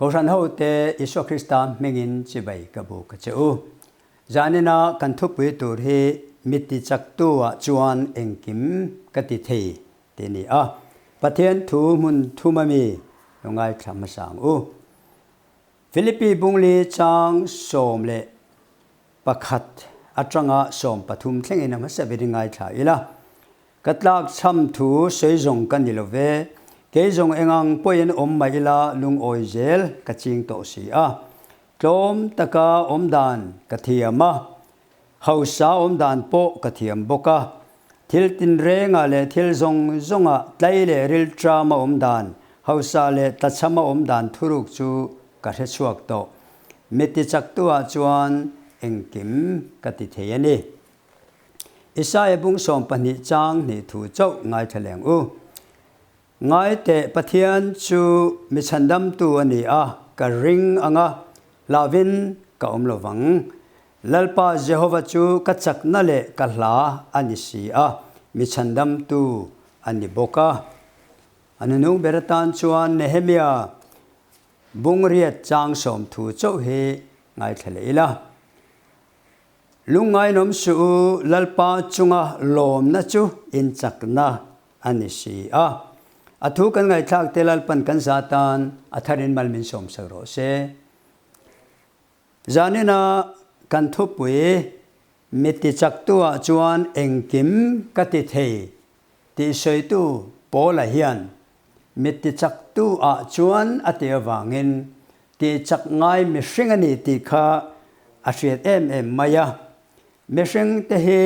Kohhran hote Isua Krista hmingin chibai ka buk a che u. Zanina kan thupui tur hi mi tichaktu ah chuan engkim ka ti thei tih a ni a. Pathian thu hmun thum ami lo ngaithla hmasa ang u. Philippi bungli chang 11 atanga 13 thlengin a hmasa ber i ngaithla ila. Ka tlak chham thu sawi zawng ka ni lo ve, kei zawng engang pawhin awm mah ila lungawi zel ka ching tawh si a. Tlawm taka awm dan ka thiam a, hausa awm dan pawh ka thiam bawk a. Thil tinrengah leh thil zawng zawngah tlai leh rilṭama awm dan, hausa leh tlachhama awm dan thuruk chu ka hre chhuak tawh. Mi tichaktu-ah chuan engkim ka ti thei a ni. Isaia bung 12 chang hnih thu chauh ngaithla leng u. Ngai teh Pathian chu mi chhandamtu a ni a, ka ring ang a, hlauhin ka awm lo vang. Lalpa Jehova chu ka chakna leh ka hla a ni si a, mi chhandamtu a ni bawk a. A nunung ber atan chuan Nehemia bung riat chang 10 thu chauh hi ngaithla leh ila. Lungngainawm suh u, Lalpa chunga lawmna chu inchakna a ni si a. A thu kan ngaihthlak te Lalpan kan za tan a tharin mal min sawmsak rawh se. Zanina kan thupui mi tichaktu ah chuan engkim ka ti thei tih sawitu Paula hian mi tichaktu ah chuan a ti avangin Tihchak ngai mihring a ni tih kha a hriat em em mai a. Mihring te hi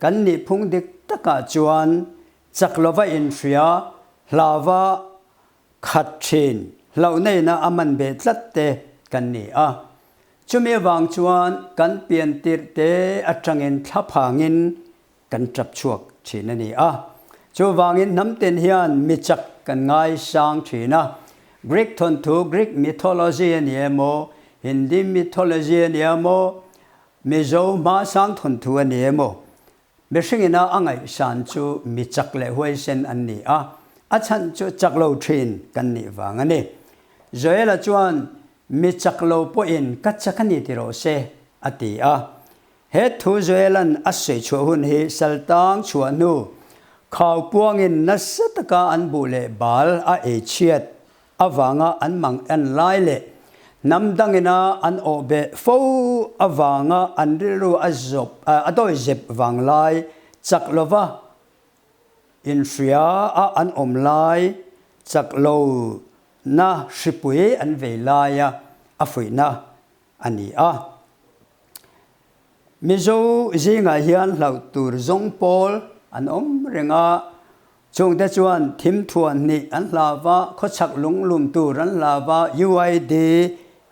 kan nihphung dik takah chuan chak lova inhria, hlauva khat thin, hlauhna ina a man beh tlat te kan ni a. Chumi avang chuan kan pian tirh te atangin thlaphangin kan tap chhuak thin a ni a. Chuvangin hnamten hian mi chak kan ngaisang thin a. Greek thawnthu, Greek mythology a ni emaw, Hindi mythology a ni emaw, Mizo hmasang thawnthu a ni emaw, mihringina a ngaihsan chu mi chak leh huaisen an ni a, a chhan chu chak lo thin kan nih vang a ni. Joela chuan, Mi chak lo pawhin ka chak a ni ti rawh se, a ti a. He thu Joelan a sawi chhuah hun hi Saltang chhuah hnu khau puangin nasa taka an buh leh bal a ei chhiat avanga an mang en lai leh hnam dangina an awh beh fo avanga an rilru a zawp a dawi zep vang lai chak lova inhria a an awm lai chak lo na hripui an vei laia a fuihna a ni a. Mizo zingah hian hlauh tur zawng pawl an awm reng a, chungte chuan thim thuan hnih an hlau va, khawchhak lunglum tur an hlau va, UID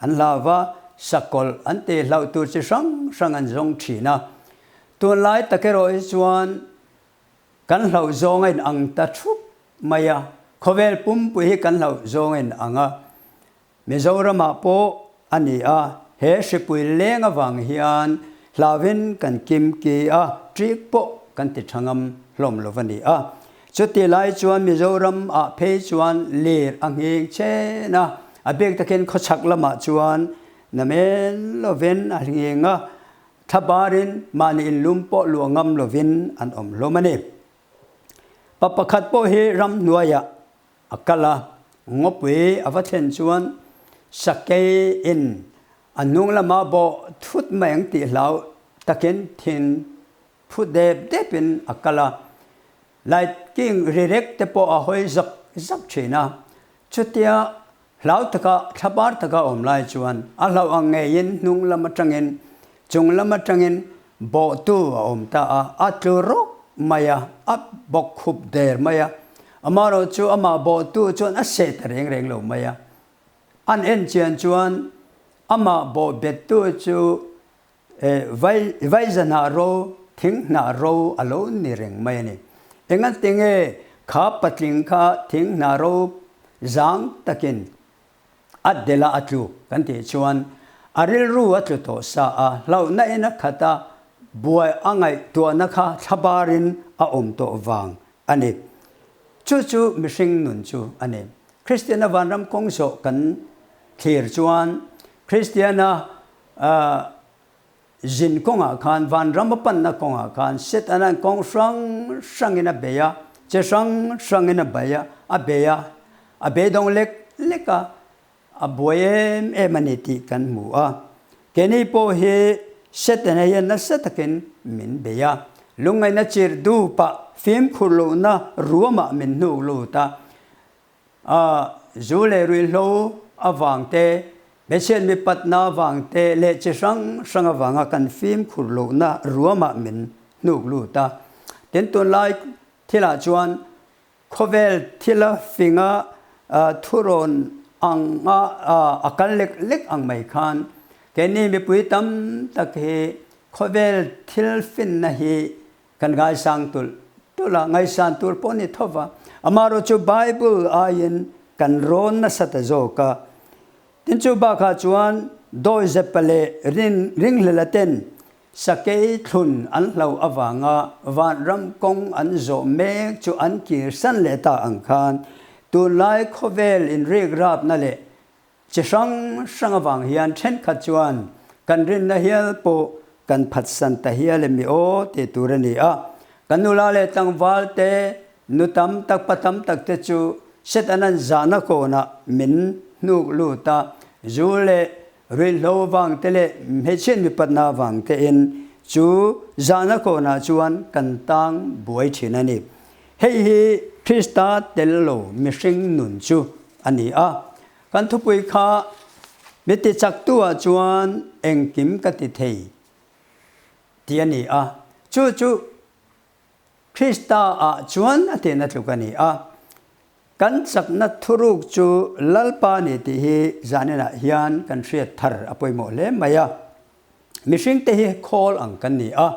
an hlau va, sakawlh an ti hlauh tur chi hrang hrang an zawng thin a. Tunlai tak erawh hi chuan kan hlauh zawng a inang ta thup mai a, khawvel pumpui hi kan hlauh zawng a inang a. Mizoramah pawh a ni a, he hripui leng avang hian hlauhin kan kim ki a, ṭik pawh kan ti ṭha ngam hlawm lo a ni a. Chuti lai chuan Mizoram ah phei chuan lir a nghing chen a, a bik takin khawchhak lamah chuan namen lovin a nghing a, thlabarin mahni inlum pawh luah ngam lovin an awm hlawm a ni. Pa pakhat pawh hi ramhnuaiah A kal a, ngawpui a va thlen chuan sakei in a hnung lama bawh thut mai ang tih hlau takin thin phu dep dep in a kal a, light king ri rek te pawh a hawi zak zak thin a, chutia hlau taka thlabar taka awm lai chuan a hlauh ang ngeiin hnung lam atangin chung lam atangin Bawhtu a awm ta a, a tlu rawk mai a, a bawk khup der mai a. Amaherawh chu amah bawhtu chuan a seh ta reng reng lo mai a. An en chian chuan amah bawh bettu chu vai vaiza hnah ro, thing hnah ro a lo ni reng mai a ni. Engatinge kha patling kha thing hnah ro zang takin A dela a tlu kan tih chuan a rilru a tlu tawh sa a, hlauhna in a khat a, buai a ngaihtuahna kha thlabarin a awm tawh vang a ni. Chu chu mihring nun chu a ni. Kristiana vanram kawng zawh kan thlir chuan Kristiana zin kawngah khan, vanram a panna kawngah khan Setana'n kawng hrang hrangin a bei a, che hrang hrangin a bei a, a bei a, a beidawng lek lek a, a buai em em a ni tih kan hmu a. Keini pawh hi Setana hian nasa takin min bei a, lungngaihna chirh dupa fimkhur lohna ruamah min hnuk lut a, A zu leh ruihhlo avang te, hmeichhiat mipatna avang te leh chi hrang hrang avanga kan fimkhur lohna ruamah min hnuk lut a. Tin, tunlai thilah chuan khawvel thila finga thurawn anga a kal lek lek ang mai khan keini mipui tam tak hi khawvel thil finna hi Kan ngaisang tulh tulh a, ngaihsan tur pawh ni tho va. Amaherawh chu Bible aiin kan rawn nasa ta zawk a. Tin chu bakah chuan Dawizepa leh Ringhlela ten sakei thlun an hlo avanga vanram kawng an zawh mek chu an kirsan leh ta ang khan tunlai khawvel inrikrapna leh Chi hrang hrang avang hian thenkhat chuan kan rinna hial pawh kan phatsan ta hial em i aw tih tur a ni a. Kan nula leh tlangval te, nu tam tak pa tam tak te chu Setanan zahna kawnah min hnuk lut a, zu leh ruihhlo vang te leh hmeichhiat mipatna vang tein chu zahna kawnah chuan kan tang buai thin a ni. Hei hi Krista tel lo mihring nun chu a ni a. Kan thupui kha mi ti chaktu ah chuan engkim ka ti thei tih a ni a, chu chu Krista ah chuan a tihna tluk a ni a. Kan chakna thuruk chu Lalpa ni tih hi zaninah hian kan hriat thar a pawimawh hle mai a. Mihringte hi khawl ang kan ni a.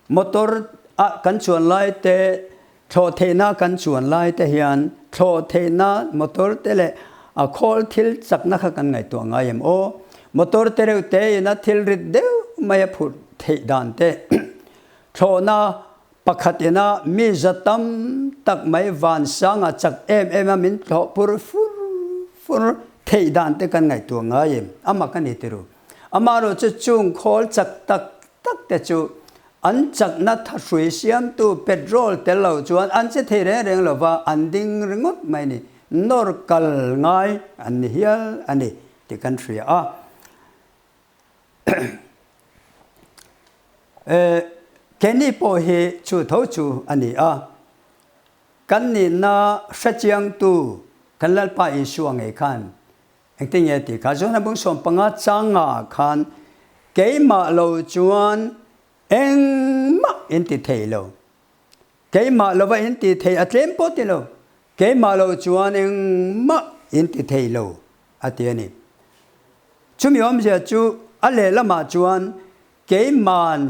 Motor ah kan chuan lai te, thlawh theihna kan chuan lai te hian thlawh theihna motor te leh a khawl thil chakna kha kan ngaihtuah ngai em aw? Motor te reuh te ina thil rit deuh mai a phurh theih dan te, thlawhna pakhat ina mi za tam tak mai vansanga chak em em a min thlawh pur fur fur theih dan te kan ngaihtuah ngai em? A mak a ni ti ru. Amaherawhchu chung khawl chak tak tak te chu an chakna thahrui siamtu petrol tel lo chuan an che thei reng reng lova an ding ringawt mai ni, nawr kal ngai an ni hial a ni tih kan hria a. Keini pawh hi chu tho chu a ni a, kan nihna hrechiangtu kan Lalpa Isua ngei khan Engtin nge tih kha Johana bung 15 changa khan keimah lo chuan engmah in ti thei lo. Keimah lova in ti thei a tlem pawh ti lo. Keimah lo chuan engmah in ti thei lo a ti a ni. Chumi awmzia chu a lehlamah chuan keiman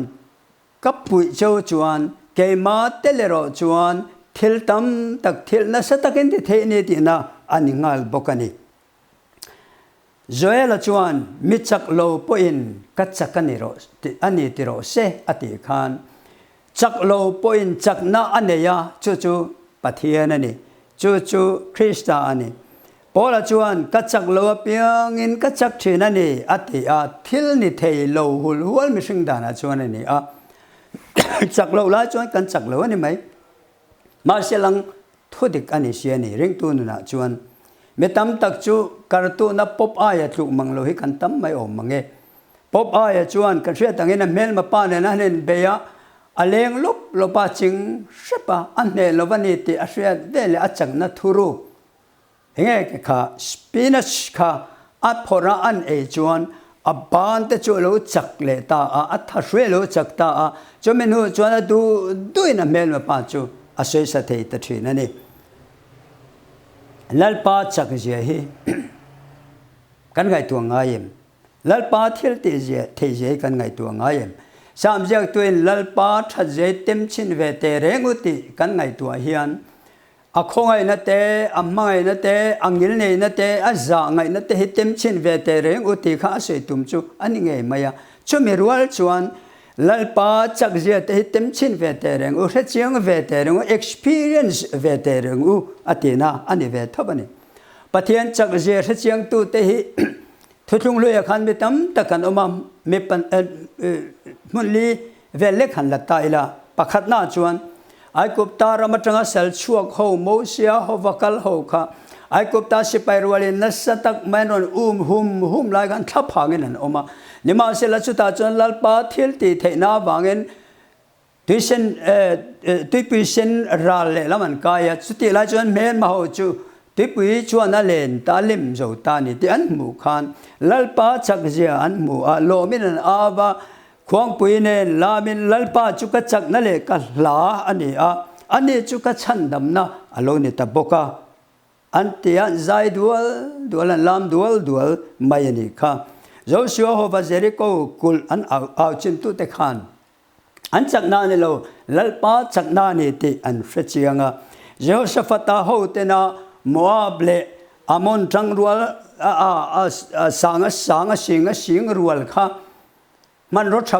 Ka puih cho chuan keima tel erawh chuan thil tam tak thil nasa takin ti theih ni tihna a ni nghal bawk a ni. Joel-a chuan mi chak lo pawhin ka chak a ni rawh a ni ti rawh se a tih khan chak lo pawhin chakna a nei a, chu chu Pathian a ni, chu chu Krista a ni. Paula chuan, Ka chak lo apiangin ka chak thin a ni, a ti a, thil ni thei lo hul hual mihring danah chuan a ni a. Chak loh lai chuan kan chak lo a ni mai. Mahse lang thu dik a ni si a ni, ringtu nunah chuan. Mi tam tak chu kartuna pawp aia tluk mang lo hi kan tam mai awm mang e. Pawp aia chuan kan hriat angin a hmelma pa nen a han inbei a, a leng lawp lawp a, ching hrep a, a hneh lo a ni tih a hriat veleh a chakna thuruk Enge ke kha spinach kha a phawrh a an ei chuan a ban te chu a lo chak leh ta a, a thahrui a lo chak ta a, chumi hnu chuan a duh duhin a hmelma pa chu a sawisa thei ta thin a ni. Lalpa chak zia hi kan ngaihtuah ngai em? Lalpa thil tih zia theih zia hi kan ngaihtuah ngai em? Sam ziaktuin Lalpa that zia hi tem chhin ve teh reng u tih kan ngaihtuah hian A khawngaihna te, a hmangaihna te, a ngilneihna te, a zahngaihna te hi tem chhin ve teh reng u tih kha a sawi tum chu a ni ngei mai a. Chumi rual chuan Lalpa chakzia te hi tem chhin ve teh reng u, hrechiang ve teh reng u, experience ve teh reng u a tihna a ni ve thawp a ni. Pathian chak zia hrechiangtute hi Thuthlung hluiah khan mi tam tak an awm a, mi hmun li vel lek han la ta ila. Pakhatnaah chuan Aigupta ram atanga sal chhuak ho Mosia hova kal ho kha Aigupta sipai rualin nasa tak mai an rawn um hum hum lai khan thla phangin an awm a. Nimahsela chutah chuan Lalpa thil tih theihna avangin Tuisen, tuipui sen ral lehlam an kai a, chutih lai chuan hmelma ho chu tuipui chuan a len ta lim zo ta ni tih an hmuh khan Lalpa chakzia an hmu a, lawmin an au a, Khuangpui nen lamin Lalpa chu ka chakna leh ka hla a ni a, ani chu ka chhandamna a lo ni ta bawk a. An ti a, zai dual dual an lam dual dual mai a nih kha. Joshua hova Jeriko kulh an au chimtute khan an chakna a ni lo, Lalpa chakna a ni tih an hre chiang a. Jehoshaphat-a hotena Moab leh Ammon tangrual a sang a sang a sing a sing rual kha Hmanraw tha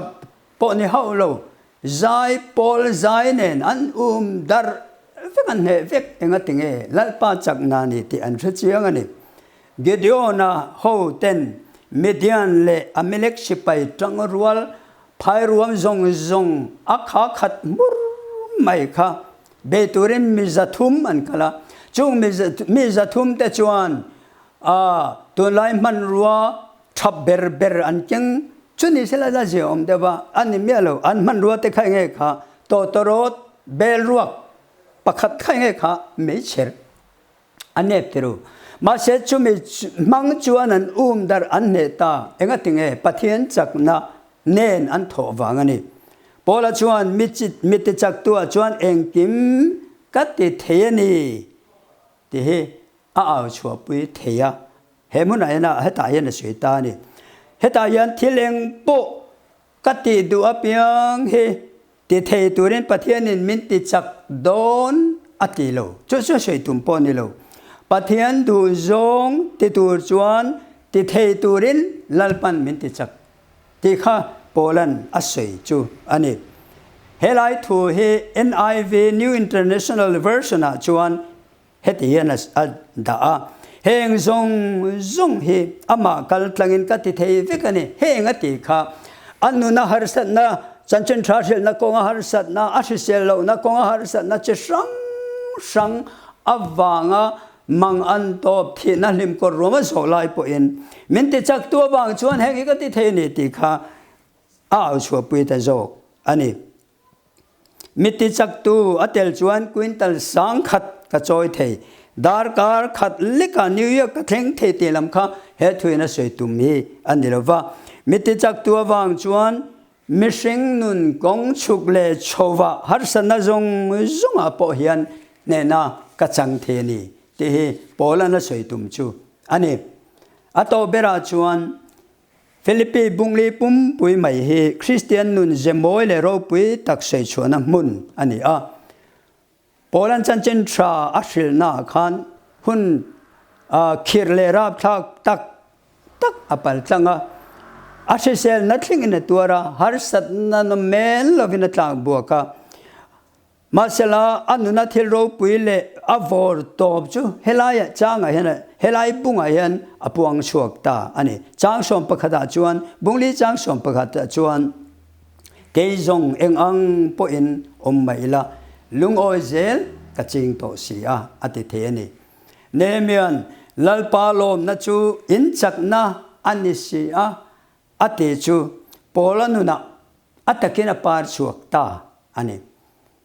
pawh ni hauh lo, zai pawl zai nen an um darh vek an hneh vek enga tinge Lalpa chakna ni tih an hre chiang a ni. Gideon-a ho ten Midian leh Amalek sipai tang rual phairuam zawng zawng a kha khat hmur mai kha bei turin mi 300 an kal a, chung mi 300 te chuan a tunlai hmanrua Thap ber ber an keng chu ni sela la zia awm deuh a, a ni miah lo. An hmanrua te kha enge kha tawtawrawt bel ruak pakhat kha enge kha meichher a nep ti ru. Mahse chumi hmang chuan an um darh an hneh ta enga tinge Pathian chakna nen an thawh vang a ni. Paula chuan mi mi tichaktu ah chuan engkim ka ti thei a ni tih hi a au chhuahpui thei a. He hmunah hian a hetah hian a sawi ta a ni. Hetah hian thil eng pawh ka tih duh apiang hi ti thei turin Pathianin min ti chak dawn a ti lo. Chu chu sawi tum pawh a ni lo. Pathian duh zawng ti tur chuan ti thei turin Lalpan min ti chak tih kha Paula'n a sawi chu a ni. Helai thu hi NIV, New International Version, ah chuan Heti hian a dah a, Heng zawng zawng hi amah kal tlangin ka ti thei vek a ni. Heng a ti kha a nuna harsatna, chanchin tha hrilhna kawnga harsatna, a hrisel lohna kawnga harsatna chi hrang hrang avanga mang an tawp thihna hlimkawr ruam a zawh lai pawhin min ti chaktu avang chuan heng hi ka ti thei a ni tih kha a au chhuahpui ta zawk a ni. Mitti chaktu a tel chuan quintal 10,000 ka chawi thei. Darkar khat lekah New York ka thleng thei tih lam kha he thuin a sawi tum hi a ni lo va. Mitti chaktu avang chuan mihring nun kawng chhuk leh chho ah harsatna zawng zawngah pawh hian hnehna ka chang thei a ni tih hi Paula'n a sawi tum chu a ni. A tawh berah chuan Philippi bungli pumpui mai hi Kristian nun ze mawi leh ropui tak sawichhuahna hmun a ni a. Paula'n chanchin tha a hrilhnaah khan hun khirh leh rapthlak tak tak a pal tlang a. A hriselna thlengin a tuar a, harsatna nawmel lovin a tlak buak a. Mahsela, a nuna thil ropui leh a vawr tawp chu helaiah changah hian, helai bungah hian a puang chhuak ta a ni. Chang 11 ah chuan, bungli chang 11 ah chuan, Kei zawng eng ang pawhin awm mah ila, lungawi zel ka ching tawh si a, a ti thei a ni. Nehemia'n, Lalpa lawmna chu in chakna a ni si a, a ti chu Paula nunah a takin a par chhuak ta a ni.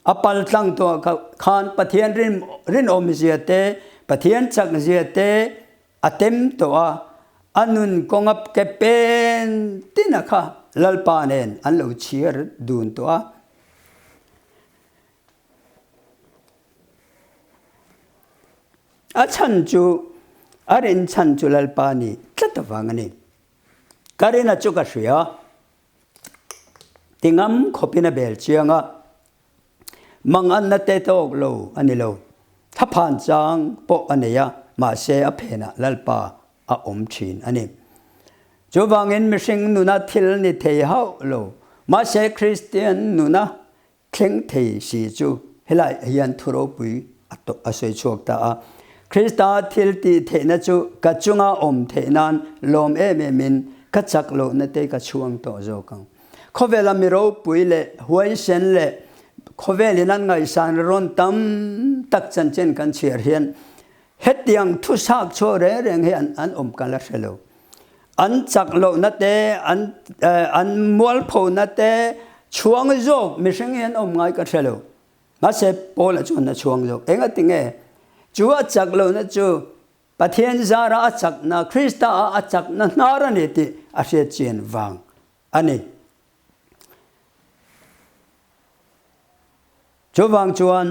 A pal tlang tuah khan Pathian rinawmzia te, Pathian chakzia te a tem tawh a, a nun kawnga ke pen tina kha Lalpa nen an lo chhiar dun tawh a. A chhan chu, a rinchhan chu Lalpa nih tlat avang a ni. Ka rina chu ka hria. Ti ngam khawpin a bel chiang a, manganna te tawk lo a ni lo. Thaphan chang pawh a nei a, mahse a phenah Lalpa a awm thin a ni. Chuvangin mihring nuna thil ni thei hauh lo, mahse Kristian nuna Thleng thei si chu helai hian thu ropui a sawi chhuak ta a. Krista thil tih theihna chu ka chunga awm theih nan lawm em em in ka chak lohna te ka chhuang tawh zawk ang. Khawvela mi ropui leh huaisen leh khawvelin an ngaihsan rawn tam tak chanchin kan chhiar hian hetiang thusak chhuak reng reng hi an awm ka la hre lo. An chak lohna te, an an mualphona te chhuang zawk mihring hi an awm ngai ka hre lo. Mahse Paula chuan a chhuang zawk. Engati nge? Chu a chak lohna chu Pathian zara a chakna, Krista ah a chakna hnar a ni tih a hriat chian vang a ni. Chuvang chuan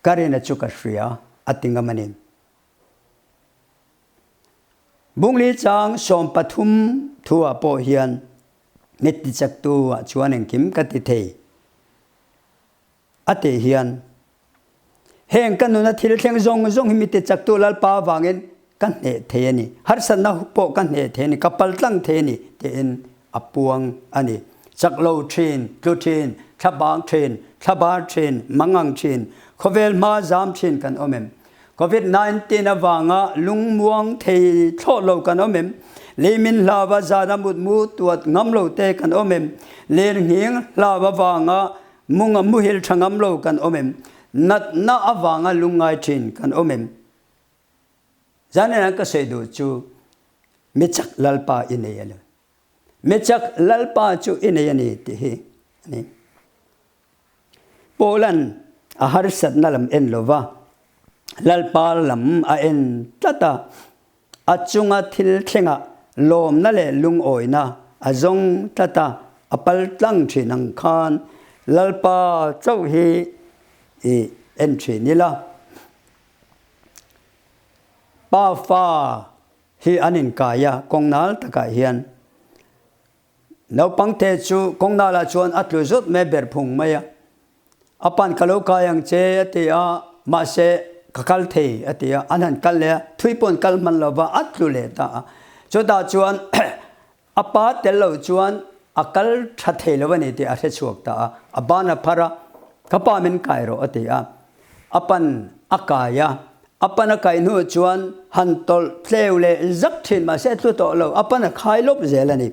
ka rina chu ka hria a ti ngam a ni. Bungli chang 13 thu ah pawh hian mi tichaktu ah chuan engkim ka ti thei a tih hian heng ka nuna thil thleng zawng zawng hi mi tichaktu Lalpa avangin ka hneh thei a ni, harsatna pawh ka hneh thei a ni, ka paltlang thei a ni tiin a puang a ni. Chak lo thin, tlu thin, thlabang thin, thlabar thin, mangang thin, khawvel hma zam thin kan awm em? Covid 19 avanga lungmuang thei thlawh lo kan awm em? Leimin hlava zana mutmu tuat ngam lo te kan awm em? Lirnghing hlav avanga munga muhil tha ngam lo kan awm em? Natna avanga lungngai thin kan awm em? Zanin ka sawi duh chu mi chak Lalpa i nei a ni. Mi chak Lalpa chu i nei a ni tih hi a ni. Paula'n a harsatna lam en lova Lalpa lam a en tlat a, a chunga thil thlengah lawmna leh lungawina a zawng tlat a, a pal tlang thin ang khan Lalpa chauh hi i en thin ila. Pa fa hi an inkai a, kawngnal takah hian. Naupangte chu kawngnalah chuan a tlu zut mai ber phung mai a. A pan ka lo kai ang che a ti a, mahse ka kal thei a ti a, an han kal leh a, thui pawh an kal hman lo va, a tlu leh ta a. Chutah chuan a pa tel lo chuan a kal tha thei lo a ni tih a hre chhuak ta a, a ban a phar a, ka pa min kai rawh a ti a. A pan a kai a, a pan a kai hnu chuan han tawlh tleu leh zak thin mahse a tlu tawh lo, a pan a khai lawp zel a ni.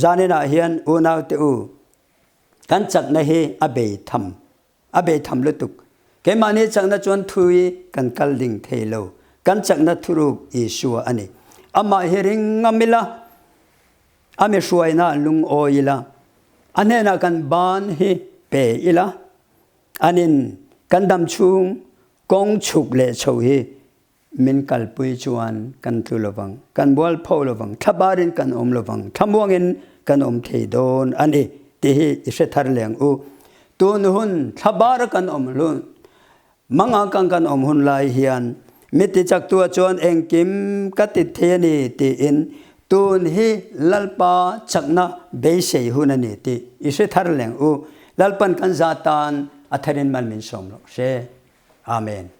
Zaninah hian unaute u, kan chakna hi a bei tham, a bei tham lutuk. Keimahni chakna chuan thui kan kal ding thei lo, kan chakna thuruk Isua a ni. Amah hi ring ngam ila, a mi hruaina lungawi ila, a hnenah kan ban hi pe ila, Anin kan dam chhung kawng chhuk leh chho hi min kalpui chuan kan tlu lovang, kan mualpho lovang, thlabarin kan awm lovang, thlamuangin kan awm thei dawn a ni tih hi i hre thar leng u. Tun hun thlabara kan awm hlun, mangakang kan awm hun lai hian mi tichaktua chuan engkim ka ti thei a ni tiin Tun hi Lalpa chakna beisei hun a ni tih i hre thar leng u. Lalpan kan za tan a tharin mal min sawm rawh se. Amen.